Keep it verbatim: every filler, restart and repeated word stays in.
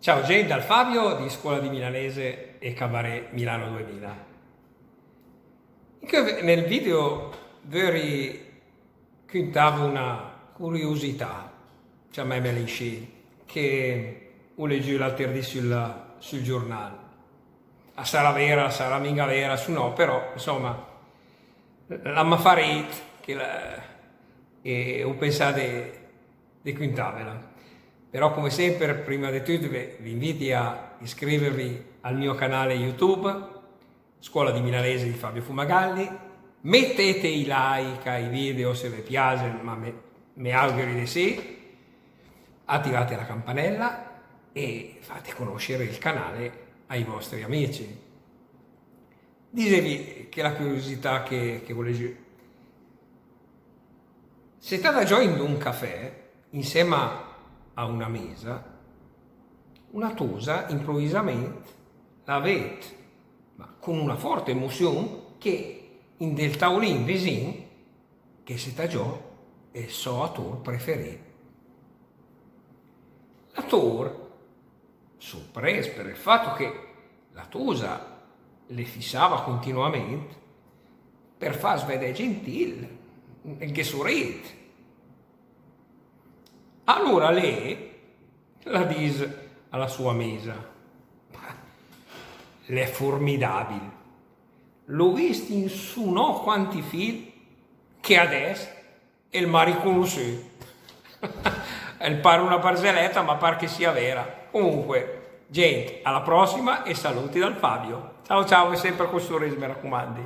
Ciao gent, dal Fabio di Scuola di Milanese e Cabaret Milano duemila. In che, nel video vöri cüntàv una curiosità, ciamemela inscì, che u legiü l'alter dì sül, sül giurnal. A sarà vera, a sarà minga vera, sü no, però, insoma, la m'à fà rid, che la, e u pensà de, de cüntàvela. Però, cume semper, prima de tüt, ve, ve inviti a iscrivervi al mio canale YouTube, Scuola di Milanese di Fabio Fumagalli. Metete i like ai video se ve piasen, ma me, me auguri de sì. Attivate la campanella e fate conoscere il canale ai vostri amici. Disevi che la curiosità che, che volevi. Se stà giò in un cafè, insema a una mesa, una tusa impruvisament la ved, ma con una forte emozion, che in del taulin visin che se stà giò el so ator preferì. L'ator, surpres per el fato che la tusa le fisava continuament, per fas vedè gentil, el ghe surid. Alura lé la dis a la sua mesa: "L'è formidabil. L'ho vist in sü no quanti film che adès el m'à riconossü." El par una barzeleta, ma par che sia vera. Comunque, gent, alla prossima e saluti dal Fabio. Ciao ciao e semper col suris, me racumandi.